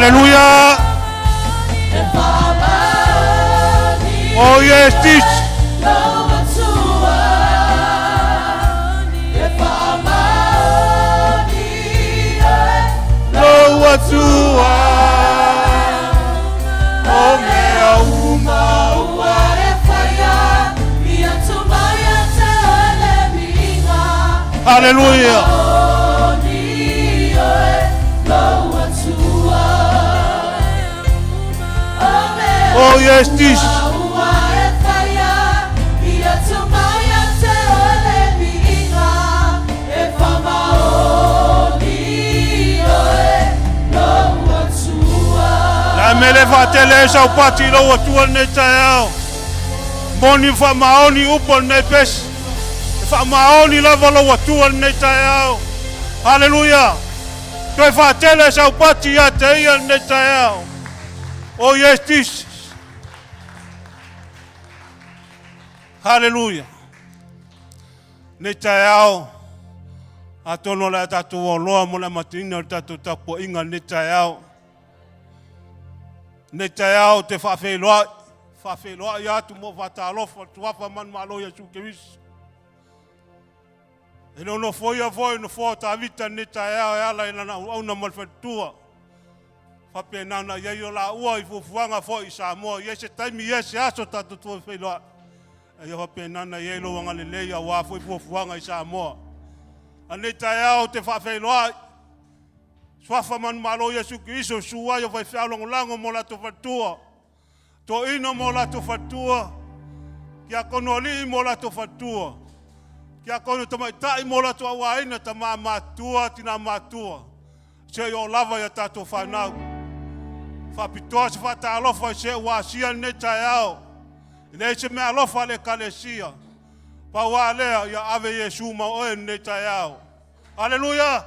Hallelujah. Oh yes, Jesus. Lou Atua o mea uma ua e faia i atu mai a te oe le viiga. Hallelujah. Oh yes, Jesus. La mele faatele e saupati i lou Atua lenei taeao. Moni ma faamaoni upu o lenei pesi. E faamaoni lava lou Atua lenei taeao. Haleluia! Toe faatele e saupati ia te ia lenei taeao. Oh yes, Jesus. Haleluia. Nei taeao, atonu o le a tatou oloa mo le amataina o le tatou tapuaiga nei taeao. Nei taeao te faafeiloai, faafeiloai atu mo faatalofa tuafa manumalo Iesu Keriso. E le o nofoia foi nofoa o Tavita nei taeao e ala i lana auauna ma le faletua. Faapena ona i ai o laua i fuafuaga foi i Samoa, i ai se taimi, i ai se aso tatou toe feiloai. A ia faapena ona i ai lou agalelei aua foi fuafuaga i Samoa. A nei taeao ou te faafeiloai, Suafa manumalo Iesu Keriso, susu ai o faifeau lagolago mo latou faletua, toeaina mo latou faletua, kiakono alii mo latou faletua, kiakono tamaitai mo latou auaina, tama matutua, tina matutua, se i oo lava i a tatou fanau. Faapitoa se faatalofa i se ua asia lenei taeao, e leai se meaalofa a le Ekalesia. Pau lava lea, ia ave Iesu ma oe lenei taeao. Aleluia!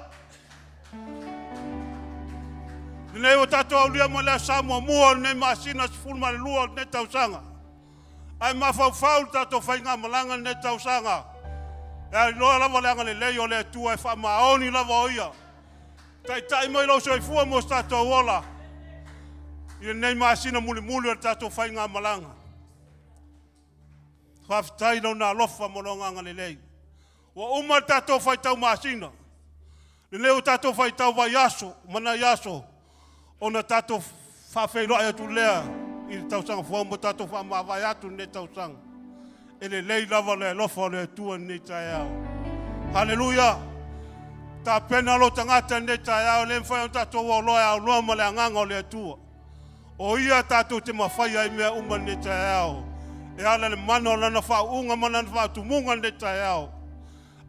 Lenei ua tatou aulia mai le aso Sa muamua o lenei masina 12 o lenei tausaga. Ae mafaufau le tatou faigamalaga lenei tausaga. E ailoa lava le agalelei o le Atua e faamaoni lava o ia. Taitai mai lou soifua mo se tatou ola i lenei masina mulimuli o le tatou faigamalaga. Faafetai lona alofa ma lona agalelei. Ua uma le tatou faitau masina, lenei ua tatou faitau vaiaso ma nai aso ona tatou faafeiloai atu lea i le tausaga fou ma tatou faamavae atu lenei tausaga. E lelei lava le alofa o le Atua i lenei taeao. Haleluia! Tapena lou tagata i lenei taeao, e le mafai ona tatou auloa e auloa ma le agaga o le Atua. O ia tatou te mafaia ai mea uma lenei taeao, e ala le mana o lana faauuga ma lana faatumuga lenei taeao.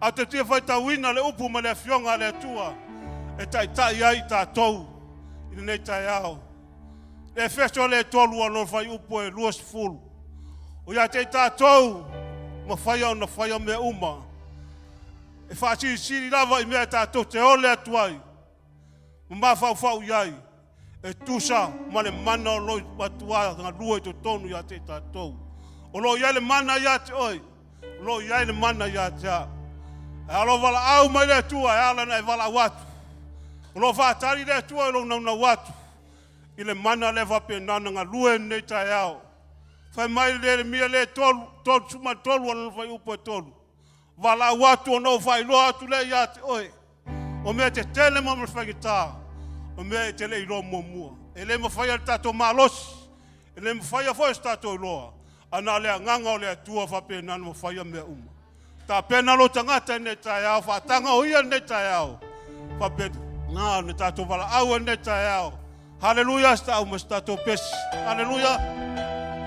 A te fia faitauina le upu ma le afioga a le Atua e taitai ai i tatou i lenei taeao. Le Efeso le 3 o lona fuaiupu e 20. O ia te i tatou mafaia ona faia mea uma, e faasilisili lava i mea tatou te ole atu ai ma mafaufau i ai, e tusa ma le mana o lo o matua galue i totonu ia te i tatou. O lo o i ai le mana ia te oe, o lo o i ai le mana ia te au. E alo valaau mai le Atua e ala ona e valaau atu. O lo o faatali le Atua i lou naunau atu i le mana lea faapena ona galue lenei taeao. Fai mai le Ieremia le 3, 33 o lona fuaiupu e 3. Valaau atu ona ou faailoa atu lea ia te oe, o mea tetele ma mea faigata, o mea e te le iloa muamua. E le mafaia le tatou malosi, e le mafaia foi se tatou iloa, a na o le agaga o le Atua faapena ona mafaia mea uma. Tapena lou tagata i lenei taeao, faataga o ia i lenei taeao, faapena ona tatou valaau ai i lenei taeao. Haleluia, se tau ma se tatou pesi. Haleluia.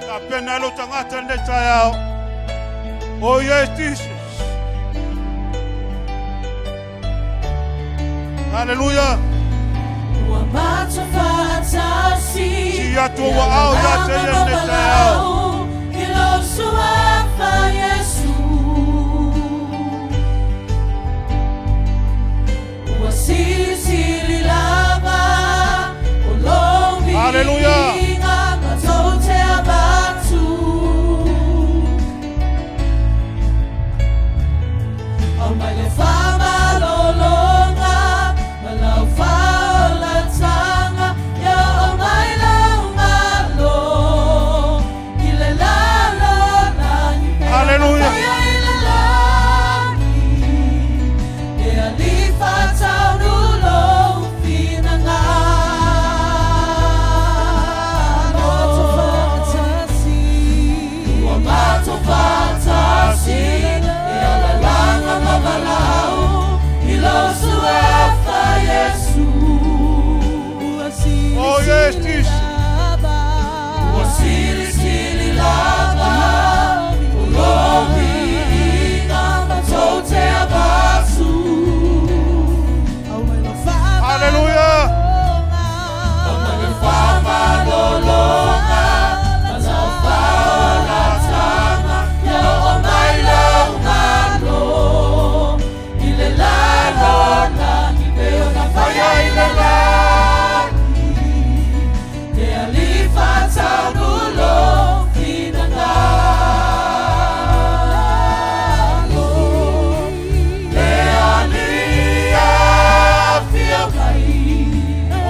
Tapena ai lou tagata i lenei taeao. Oh yes, Jesus. Haleluia. Ua matou faatasi. Si atu ua ao ia te ia lenei taeao. I lou suafa Iesu. Ua silisili lava o lou Haleluia. viiga matou te avatu. Aumai lau faamalologa ma lau faaolataga ia Hallelujah. Oh, yes, Jesus. Hallelujah.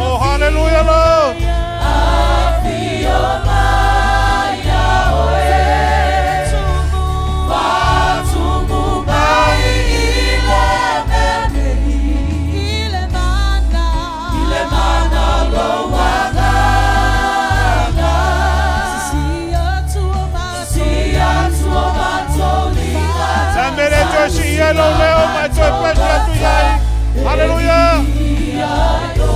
Oh, hallelujah, Lord. Sa mele toe si ia lo leo mai toe pesi atu iai. Hallelujah. Si atu.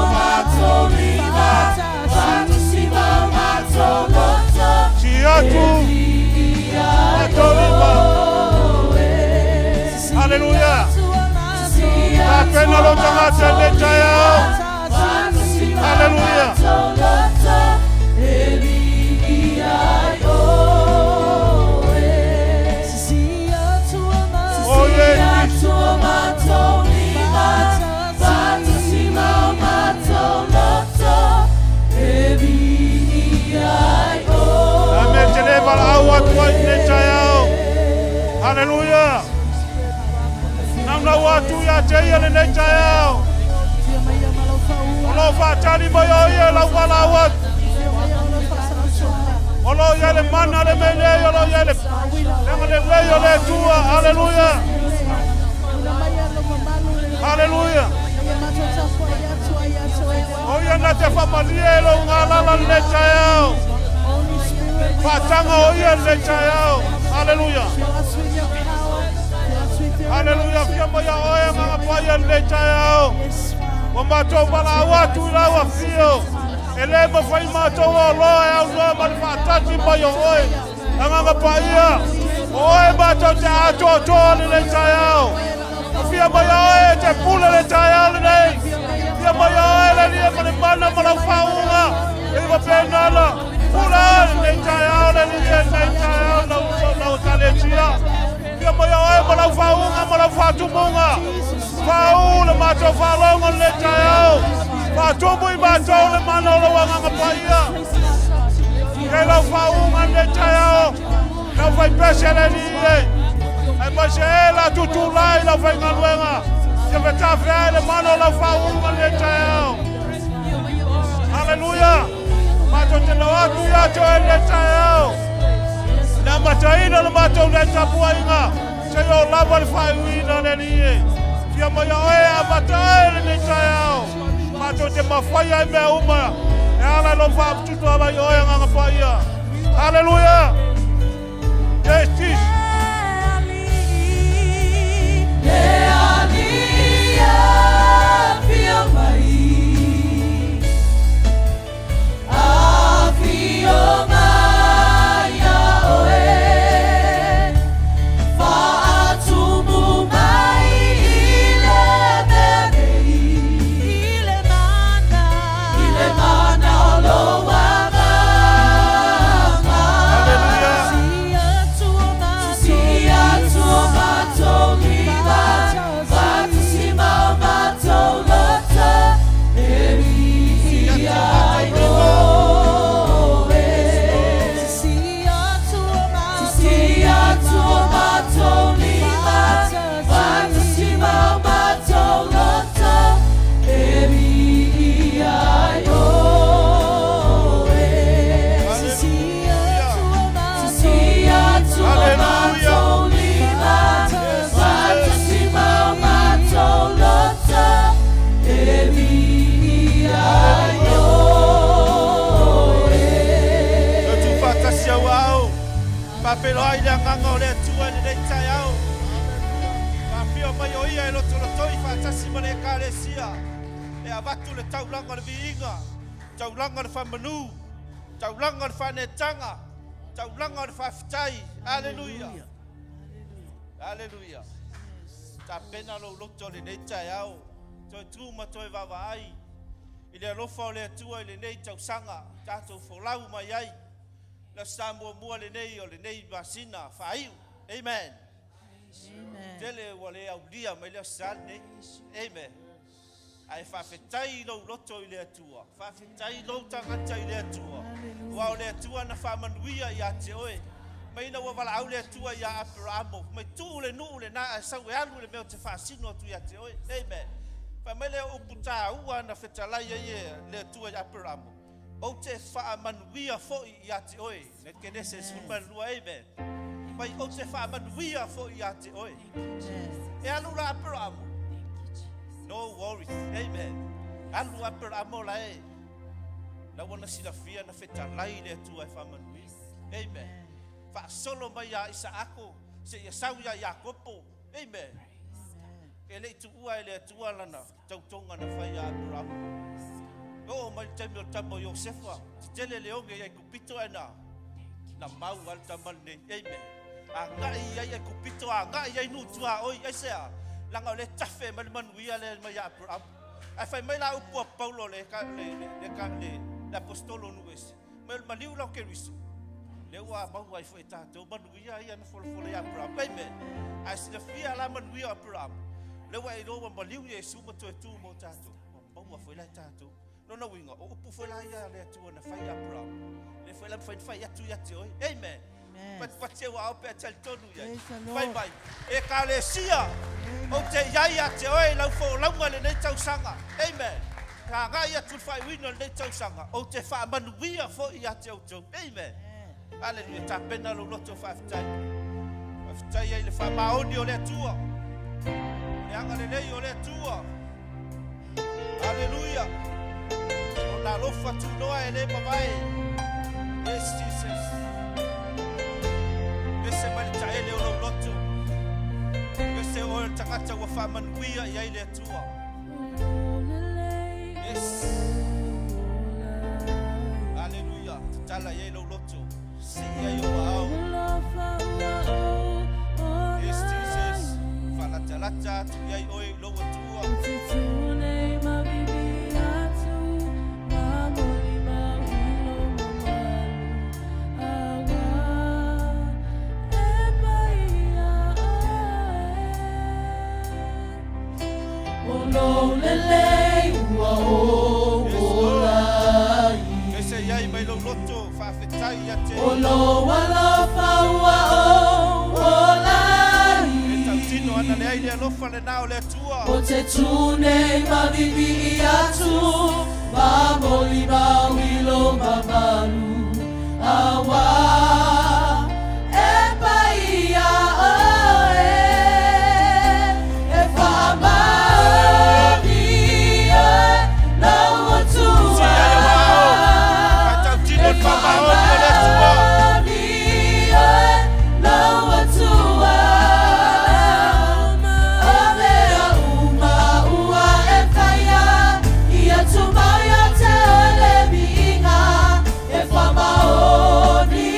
Matolima. Hallelujah. Tapena lo tangata le taiao. Hallelujah. Oh, yes, Jesus. Ame te le vala au atu ai le taiao. Hallelujah. Nau nau atu ia te ia le nei taiao. O lo whaatali mai o ia lau vala au atu. O lo ia le mana le mele o lo ia le lenga le lei o le tua. Hallelujah. Hallelujah. O ia na te whamalia e lo ngā lala le taiao. Whaatanga o ia le taiao. Hallelujah. Hallelujah. Fia mai a oe ngā pai le taiao. O mātou wala au atu i lau afio. E le mawhai mātou o loa e au noa ma le whaatati mai o oe. Anganga paia. O oe mātou te atoa toa le le taiao. O fia mai a oe te pule le taiao le nei. Fia mai a oe le lia ma le mana ma lau whaunga. E wa penala. Pula le nei taiao le lia nei taiao lau lau kaletia. Fia mai a oe ma lau whaunga ma lau whaatumunga. Whau le mātou whalonga le taiao. Whaatumu i mātou le mana o lau anganga paia. Ke lau whaunga le taiao. Lau whai pese le li e. Ai mai se e la tutulai lau whai ngaluenga. Ia fe ai le mana o lau whaunga le taiao. Hallelujah. Mātou te lau atu ia te oe le taiao. Na mataina le mātou le tapuainga. Se o lava le whaiuina le li e. Fia mai a oe a matae le nei taiao. Mātou te mawhai ai mea uma. E ala lo whaaptutu ala i oe nganga paia. Hallelujah. Yes, Jesus. Le ali afio mai, afio mai a oe, faatumu mai i le mea nei, i le mana o lou agaga. Hallelujah. Faafeiloai le agaga o le Atua i lenei taeao. Faafio mai o ia e lotolotoi faatasi ma le Ekalesia e avatu le taulaga o le viiga, taulaga o le faamanu, taulaga o le faaneetaga, taulaga o le faafetai. Aleluia! Aleluia! Tapena lou loto i lenei taeao, toe tu ma toe vaavaai i le alofa o le Atua i lenei tausaga tatou folau mai ai. Le Aso Sa muamua lenei o lenei masina faaiu. Amen. Amen. Tele ua le aulia mai le Aso Sa lenei. Amen. Ae faafetai lou loto i le Atua. Faafetai lou tagata i le Atua. Aua o le Atua na faamanuia ia te oe. Mai ina ua valaau le Atua ia Aperamo, mai tuu le nuu lena ae sau e alu i le mea ou te faasino atu ia te oe. Amen. Fai mai lea o upu taua na fetalai ai e le Atua i Aperamo, ou te faamanuia foi ia te oe. Le Kenese 12, amen. Mai ou te faamanuia foi ia te oe. E alu la Aperamo. No worries. Amen. Alu Aperamo la e. La ua na silafia na fetalai le Atua e faamanuia. Amen. Faasolo mai ia Isaako seia sau ia Iakopo. Amen. E le i tuua e le Atua lana tautoga na fai ia Aperamo. E oo mai le taimi o le tama o Iosefa, tetele le oge i Aikupito ae na, na mau lava le tama lenei. Amen. Agai i ai Aikupito, agai i ai nuu tuaoi. Aisea? Leaga o lea e tafe mai le manuia lea mai ia Aperamo. Ae fai mai la upu a Paulo le, le, le, le, le, le aposetolo o nuu ese, mai o le maliu la o Keriso, lea ua maua ai foi e tatou manuia ia na folafola ia Aperamo. Amen. Ae silafia la manuia o Aperamo, lea ua e iloa ua maliu Iesu ma toe tu mo tatou, ua maua foi la e tatou. Lona uiga, o upu foi la ia a le Atua na fai ia Aperamo, lea foi la mafai ona fai atu ia te oe. Amen. Patipati e ua ao pe a talitonu i ai. Fai mai, Ekalesia, ou te i ai ia te oe i lau folauga i lenei tausaga. Amen. Ka agai atu i le faaiuina o lenei tausaga, ou te faamanuia foi ia te outou. Amen. Aleluia. Tapena lou loto faafetai. Faafetai ai i le faamaoni o le Atua. O le agalelei o le Atua. Aleluia. Lona alofa tunoa e le mavae. Yes, Jesus. Pese mai le taele o lou loto. Pese oe o le tagata ua faamanuia i ai le Atua. Yes. Aleluia. Tatala i ai lou loto. Sii ai ou aao. Yes, Jesus. Faalatalata atu i ai oe i lou Atua. Yes, Lord. Pese i ai mai lou loto, faafetai ia te O lou alofa ua ou ola ai. E tautino ana leai le alofa lena o le Atua. Ou te tu nei ma vivii atu, ma molimau i lou mamalu, auā e paia oe, e faamaoni ai lou Atua. Sii ai ou aao, faatautino E le faamaoni o le Atua. faamaoni ai lou Atua. O mea uma ua e faia, ia tumau ia te oe le viiga, e faamaoni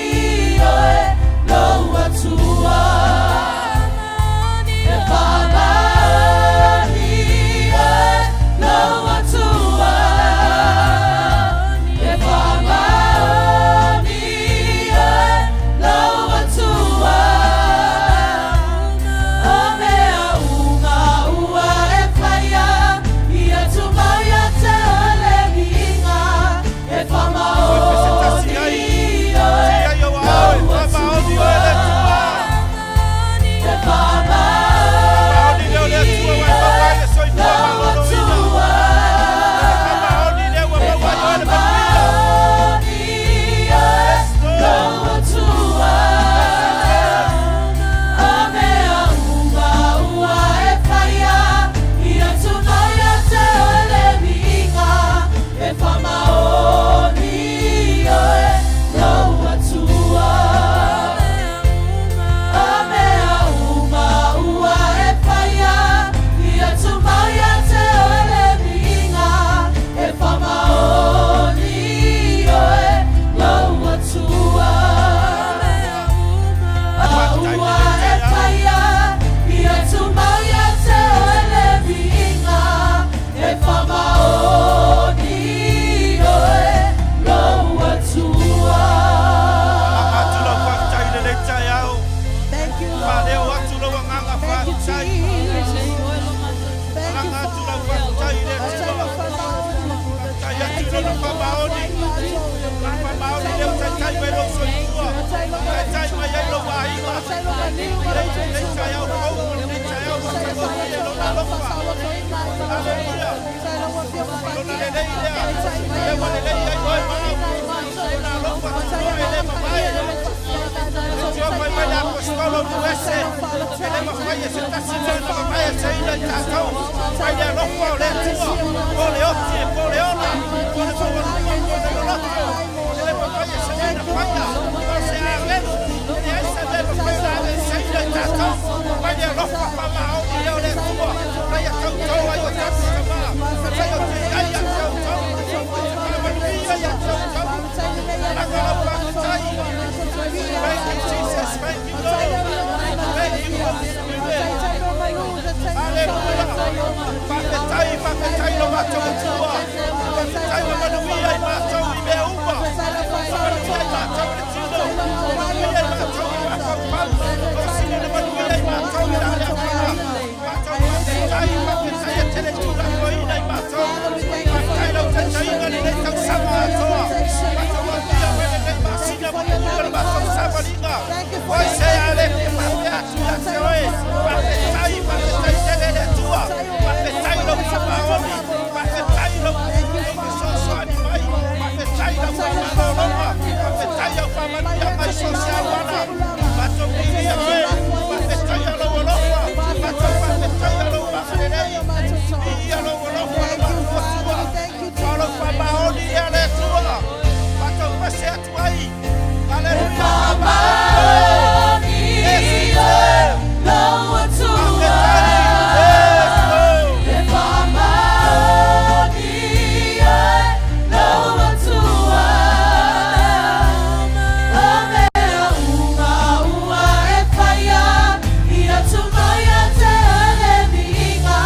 aiga. Lenei taeao fou ma lenei taeao matagofie Lona alofa. Aleluia. Lona lelei lea, lea ua lelei ai oe ma au. Lona alofa tutoa e le mavae. Atua fai mai le Aposetolo Luese, e le mafai e se tasi mea ona mavae aseina i tatou mai le alofa o le Atua, po le oti e po le ola, po le maualuga po le loloto, e le mafai e se mea ona faia, o se agelu, e leai se mea e mafai ona aveeseina i tatou mai le alofa faamaoni lea o le Atua, na ia tauto ai o tatou tama, na ia te i ai ia te outou, faamanuia ia te outou. Laga lau faafetai. Thank you, Jesus. Thank you, Lord. Thank you, Holy Spirit. Hallelujah. Faafetai, faafetai lo matou Atua. Faafetai ua manuia i matou i mea uma. Ua manuia i matou i le tino. Ua manuia i matou i mafaufau. Ua sili ona manuia i matou i lealeafaga. Matou faafetai, faafetai e tele tulafoina i matou. Faafetai lau taitaiga lenei tausaga atoa. Matou manuia mai lenei masina mulimuli o le matou savaliga. Oi se a le fia faapea atu ia te oe. Faafetai, faafetai tele le Atua. Faafetai lou faamaoni. Faafetai lou fesoasoani mai. Faafetai lau faamalologa. Faafetai au faamanuiaga i so o se auala. Matou viia oe. Faafetai lou alofa. Matou faafetai lou agalelei. Viia lou alofa le matou Atua. O lou faamaoni ia le Atua. Matou pese atu ai. Haleluia. Faamaoni oe. Yes, Lord. Faafetai. Yes, Lord. E faamaoni ai lou Atua. O mea uma ua e faia, ia tuu mai ia te oe le viiga.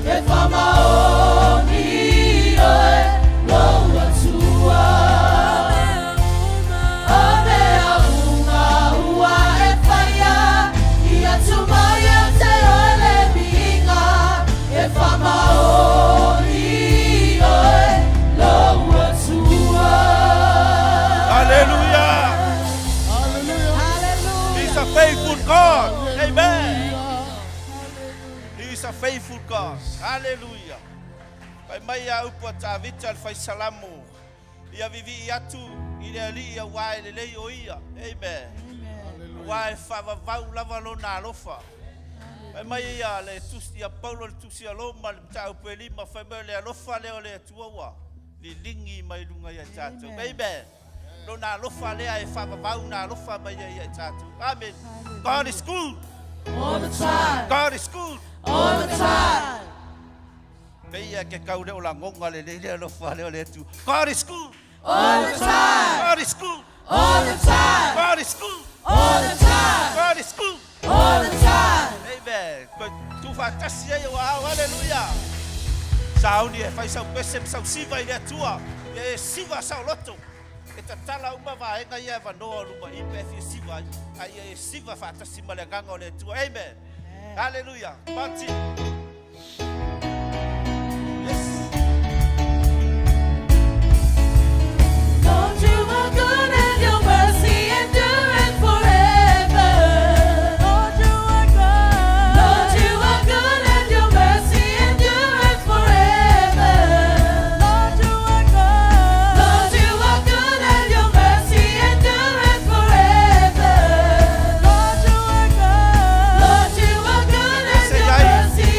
E faamaoni oe lou Atua. O mea uma ua e faia, ia tuu mai ia te oe le viiga. E faamaoni oe lou Atua. Hallelujah. Hallelujah. He's a faithful God. Amen. He is a faithful God. Hallelujah. Fai mai ia upu a Tavita le faisalamo. Ia vivii atu i le Alii auā e lelei o ia. Amen. Auā e faavavau lava lona alofa. Fai mai ia le tusi ia Paulo le tusi a Roma le mataupu e 5 fai mai o le alofa lea o le Atua ua liligi mai luga ia tatou. Amen. Lona alofa lea e faavavau na alofa mai ia ia tatou. Amen. God is good. All the time. God is good. All the time. Peia ke kau le o lagonga le lelei le alofa lea o le Atua. God is good. All the time. God is good. All the time. God is good. All the time. God is good. All the time. Amen. Koe tuufaatasi ai ua ao. Haleluia. Sauni e fai sau pese ma sau siva i le Atua. Ia e siva saoloto. E tatala uma vaega ia avanoa o luma i pe e fia siva ai. A ia e siva faatasi ma le agaga o le Atua. Amen. Haleluia. Party. Yes. Lord, you are good and your mercy endureth forever. Lord, you are good. Lord, you are good and your mercy endureth forever. Lord, you are good. Lord, you are good and your mercy endureth forever. Lord, you are good. Lord, you are good and Say your aye. mercy.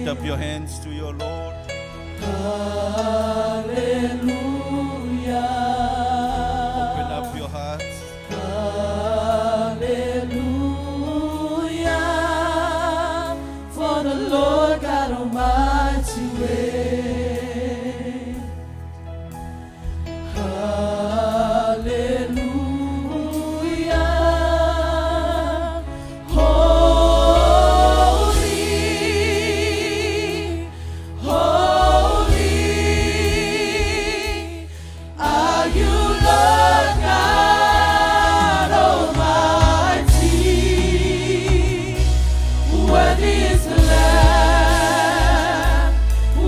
Lift up your hands to your Lord. Hallelujah. Open up your hearts. Hallelujah. For the Lord God Almighty reigns. Hallelujah. Holy, holy are you, Lord God Almighty. Worthy is the Lamb,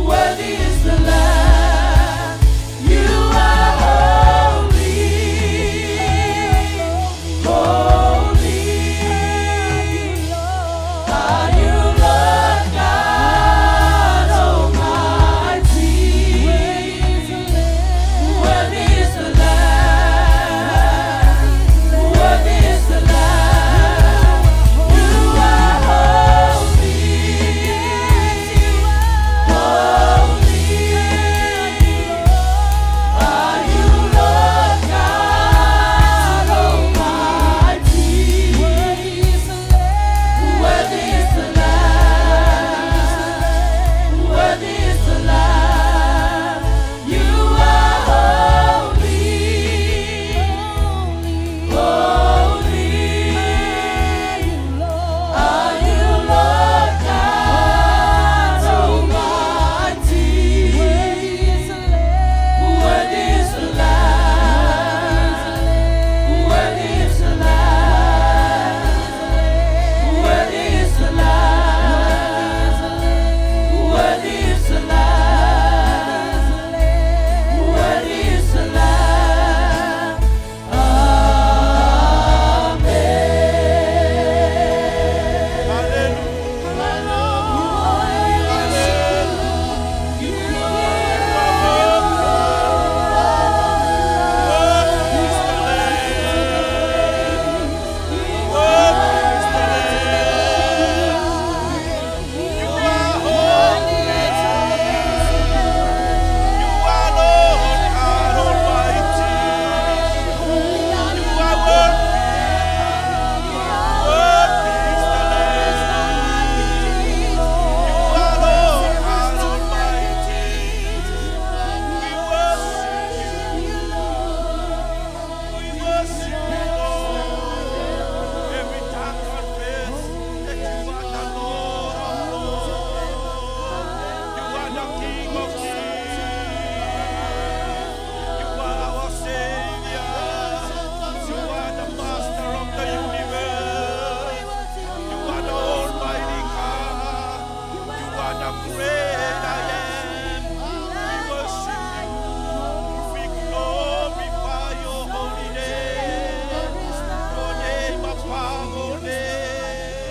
worthy is the Lamb. You are holy, holy. Are you, Lord God Almighty? Worthy is the Lamb, worthy is the Lamb. You are holy, holy. Are you, Lord God Almighty? Worthy is the Lamb, worthy is the Lamb, worthy is the Lamb. You are holy, holy. Are you, Lord God Almighty? Worthy is the Lamb, worthy is the Lamb, worthy is the Lamb, worthy is the Lamb, worthy is the Lamb. Amen. Hallelujah. Worthy is the Lamb. Worthy is the Lamb. You are holy. You are Lord God Almighty. You are worthy. Worthy is the Lamb. You are Lord God Almighty. We worship you. We worship you, Lord. Every tongue confess that you are the Lord of Lords. You are the King of Kings. You are our Savior. You are the Master of the universe. You are the Almighty God. You are the great I am. We worship you. We glorify your holy name. Your name above all names.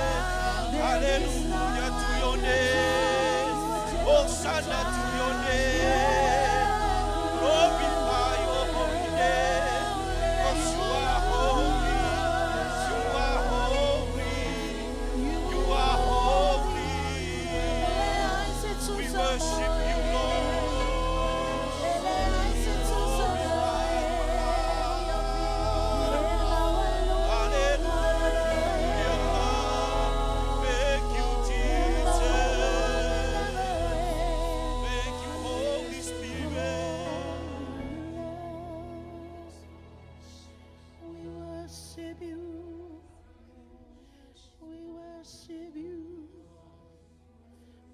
Hallelujah to your name. Hosanna to your name. Glorify your holy name. 'Cause you are holy. You are holy. You are holy. We worship you, Lord. Hallelujah. Thank you, Jesus. Thank you, Holy Spirit. We worship you. We worship you.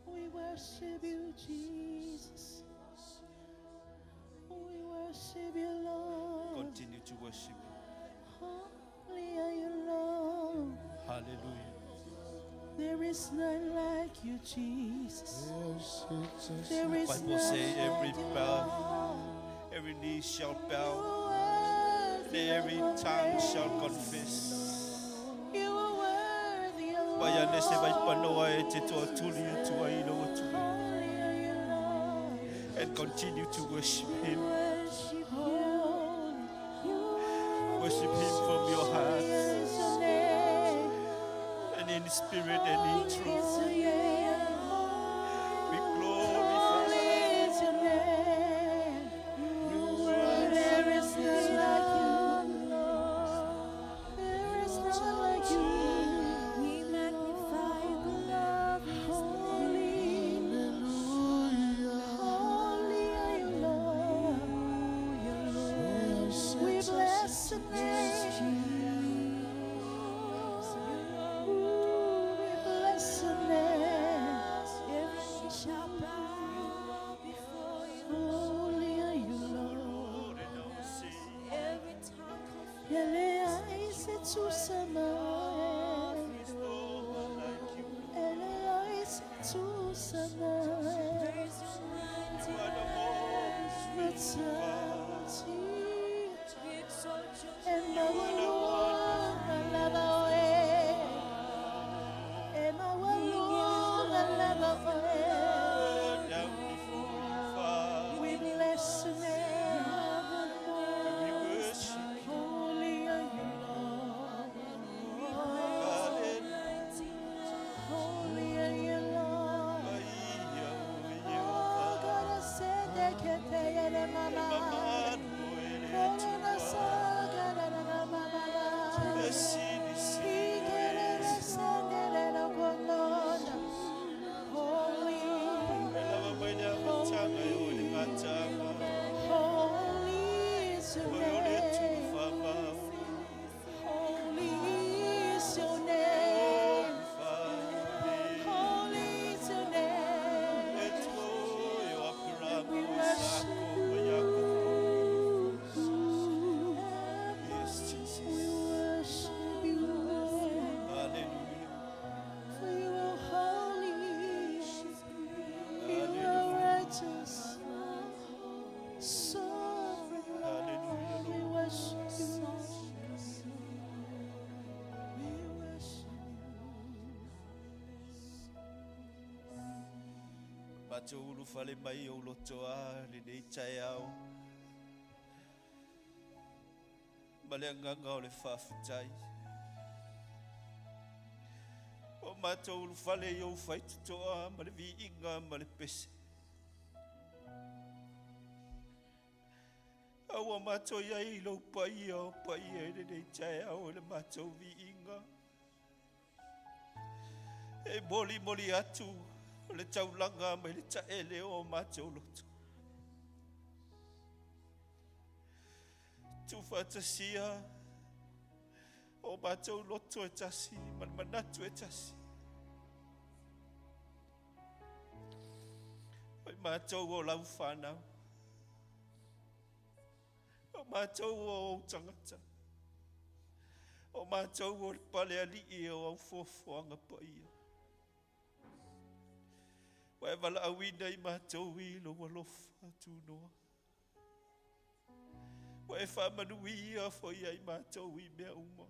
We worship you, Jesus. We worship you, Lord. Continue to worship. Holy are you, Lord. Hallelujah. There is none like you, Jesus. There is Bible none say every like you, bow, Lord. Every knee shall You bow, are and worthy every of our tongue shall praise. confess. You are worthy, O Vai a nese vai panoa e te toa tuli atu ai lo atu. Holy are you, Lord. And continue to worship Him. Worship you. Worship Him from your heart Is your name. and in spirit and in truth. Is your name. You are the most Eternity. You are the one. Bow down before you, Father. We bless the name of the We Lord. worship you. Holy are you, Lord. Hallelujah. Holy are you, Lord. Oh, God, I said that can't take it, mama. Oh, so good, mama. Holy, holy is your name. Holy is your name. Holy is your name. We worship you. Yes, Jesus. We worship you, Lord. Hallelujah. For you are holy. You are righteous. Sovereign Lord. We worship you, Lord. We worship Matou ulufale mai o lotoa lenei taeao. Ma le agaga o le faafetai. O matou ulufale i ou faitotoa ma le viiga ma le pese. A ua matou i ai i lou paia o paia i lenei taeao i le matou viiga. E molimoli atu o le taulaga mai le taele o matou loto. Tuufaatasia o matou loto e tasi ma le manatu e tasi. O i matou o lau whanau. O matou o ou tagata. O matou o le palealii o au fuafuaga paia. Ua e valaauina i matou i lou alofa tunoa. Ua e faamanuia foi ia i matou i mea uma.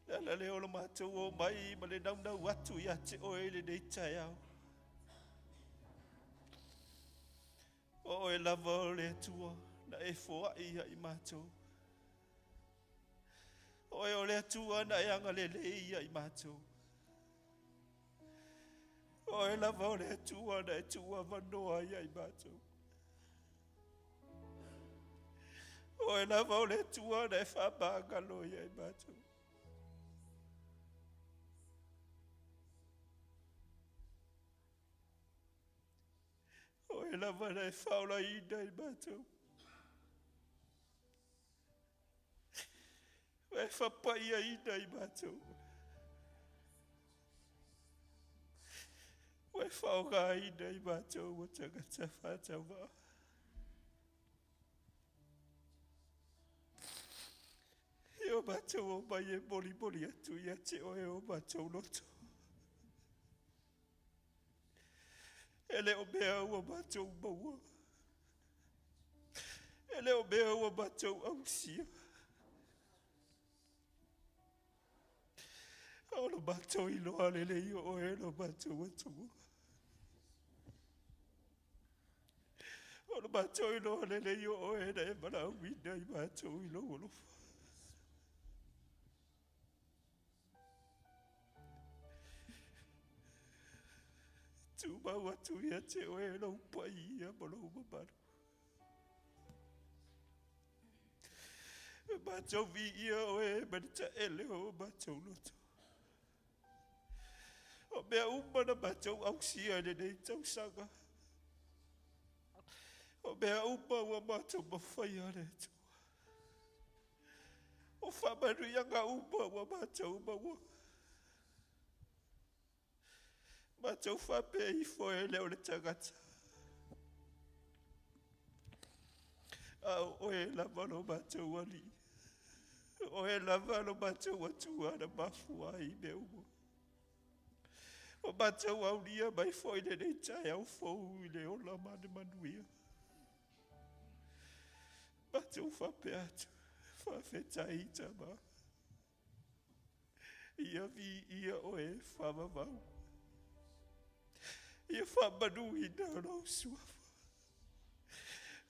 Le ala lea o le matou omai ma le naunau atu ia te oe i lenei taeao. O oe lava o le Atua na e foai ia i matou. O oe o le Atua na e agalelei ia i matou. O oe lava o le Atua na e tuuavanoa ia i matou. O oe lava o le Atua na e faamagalo ia i matou. O oe lava na e faaolaina i matou. Ua e faapaiaina i matou. Ua e faaaogaina i matou o tagata faatauvaa. E o matou omai e molimoli atu ia te oe o matou loto. E le o mea ua matou maua. E le o mea ua matou ausia. A o lo matou iloa lelei o oe lo matou Atua. O lo matou iloa lelei o oe na e valaauina i matou i lou alofa. Tumau atu ia te oe lou paia ma lou mamalu. E matou viia oe ma le taele o matou loto. O mea uma na matou ausia i lenei tausaga. O mea uma ua matou mafaia le Atua. O faamanuiaga uma ua matou maua. Matou faapea ifo e le o le tagata. A o oe lava lo matou Alii. Oe lava lo matou Atua na mafua ai mea uma. Ua matou aulia mai foi lenei taeao fou i le ola ma le manuia. Matou faapea atu, faafetai Tama. Ia viia oe faavavau. Ia faamanuina lou suafa.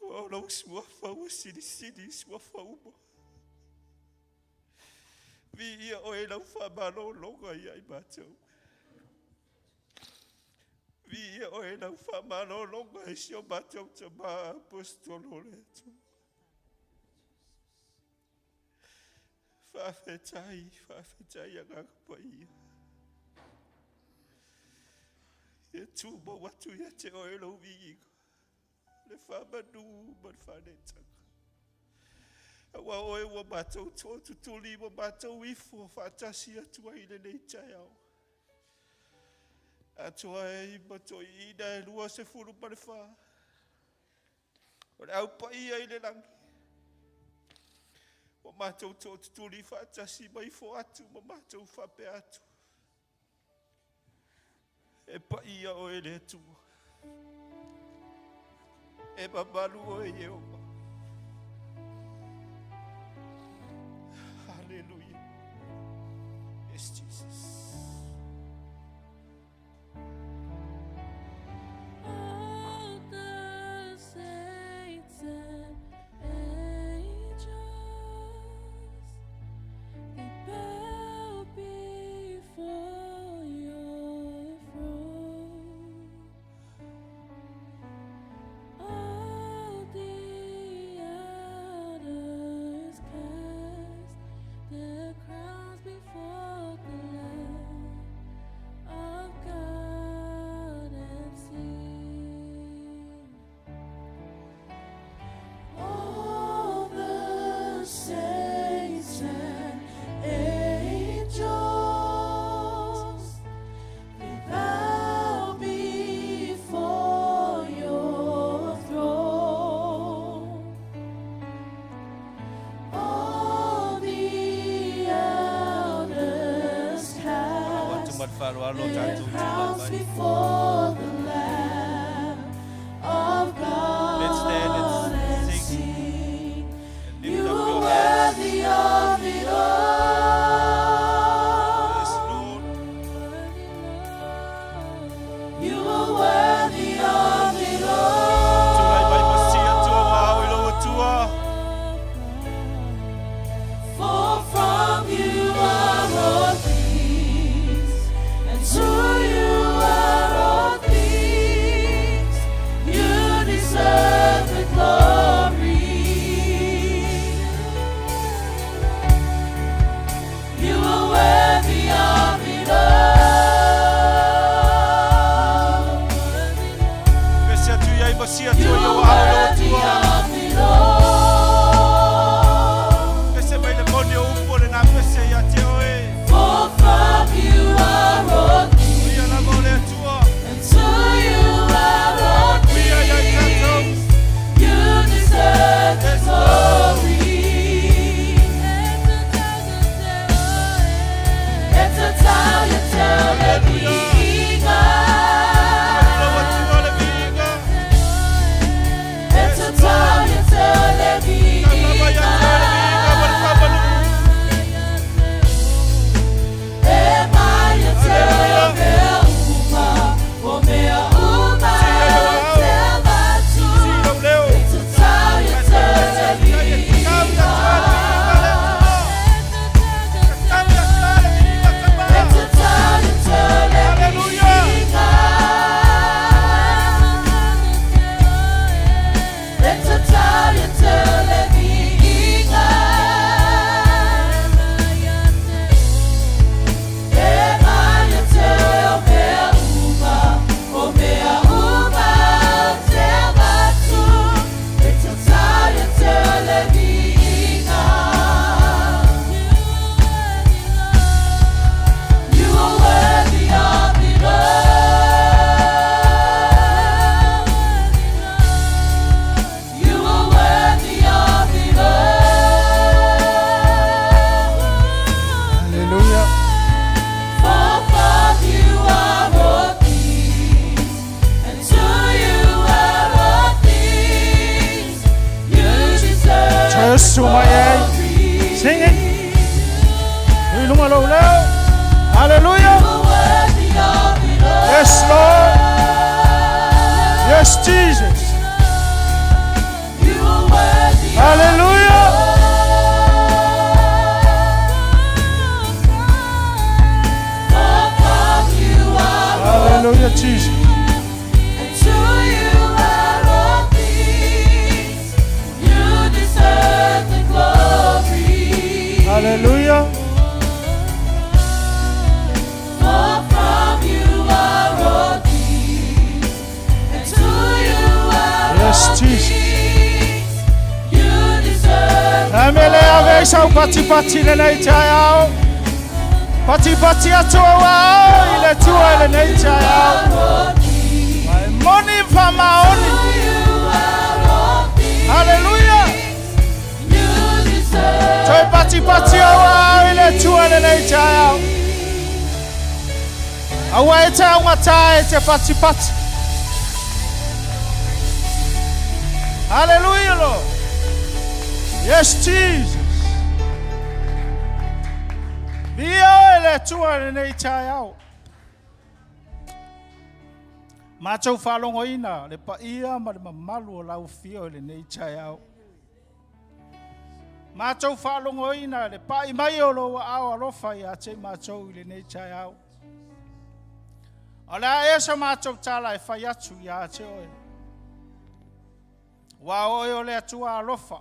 Ua o lou suafa ua silisili i suafa uma. Viia oe i lau faamalologa ia i matou. Viia oe i lau faamalologa i si o matou tamā Aposetolo o le Atua. Faafetai, faafetai Agaga Paia. Ia tumau atu ia te oe lou viiga, le faamanu ma le faaletaga. Aua o oe ua matou tootutuli ma matou ifo faatasi atu ai i lenei taeao. Atoa ai ma toeaiina e 24, o le au paia i le lagi. Ua matou tootutuli faatasi ma ifo atu ma matou faapea atu. E paia oe le Atua. E mamalu oe Ieova. Hallelujah. Yes, Jesus. All the saints and angels, they bow before your throne. All the elders cast their crowns before the Lamb of God and sing. All the saints and angels, they bow before your throne. All the elders Atu cast ma le faaaloalo their tatou tulai crowns mai. before the Lamb of Let's stand and God and sing. sing. And You lift up are your hands. worthy of it all. Yes, Lord. You are worthy of it Tulai mai all. ma si Atua ua ao i lou Atua. For from you are all things, and to you are all things. You deserve the glory. Jesus. You are worthy. Hallelujah. For from you are Hallelujah, Jesus. and to you are all things. You deserve the glory. Hallelujah. For from you are all things, and to you are Yes, all Jesus. things. You deserve the Amele ave sau pati pati le nei tai ao. Pati pati atu au ao i le tua i le nei tai ao. all things. Mai moni wha maoni. To you are all things. Hallelujah. You deserve Toi pati pati au ao i le tua i le nei tai ao. Aua e te aungata e te pati pati. Hallelujah, Lord. Yes, Jesus. Via e le tua i le nei tai ao. Matou faalogoina le paia ma le mamalu o lau afio i lenei taeao. Matou faalogoina le pai mai o lou aao alofa ia te matou i lenei taeao. O le a ea sa matou tala e fai atu ia te oe. Ua oe o le Atua alofa.